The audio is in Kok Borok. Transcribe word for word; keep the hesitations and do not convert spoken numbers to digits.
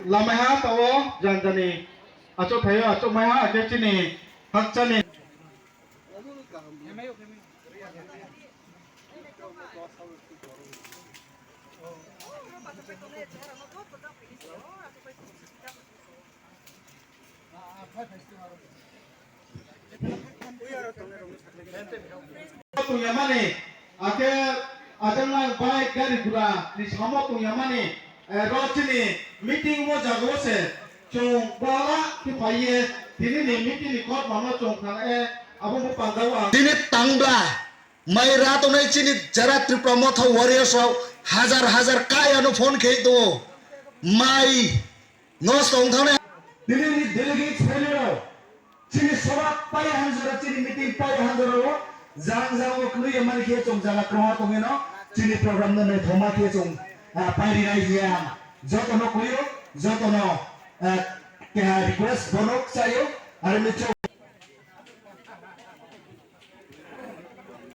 Lamaiha tao janjani achuk thaio achukmaiha ake chini hakchani. Tongya mani, ake ajang nang bike gari gura ni samo tongya mani, eh, ro chini meeting mo jaga o se chung bala khe phaiye tini ni meeting ni kot mano chung khana e abo bo pandao ang. Tini tangbla mai ra tongnai chini jara Tripura Motha warriors rok hajar hajar kaya no phone khe tongo mai. Nosto wng thangna. Tini ni delegate phailero chini sobak pai hanjora chini meeting pai hanjora o jang jang o kwlwi mani khe chwng jaga kwrwngma tongwi no chini program no naithokma khe chwng, ah, pai rinai hiya ang joto no kuyo joto no, ah, keha request bono chayo aro ni chwng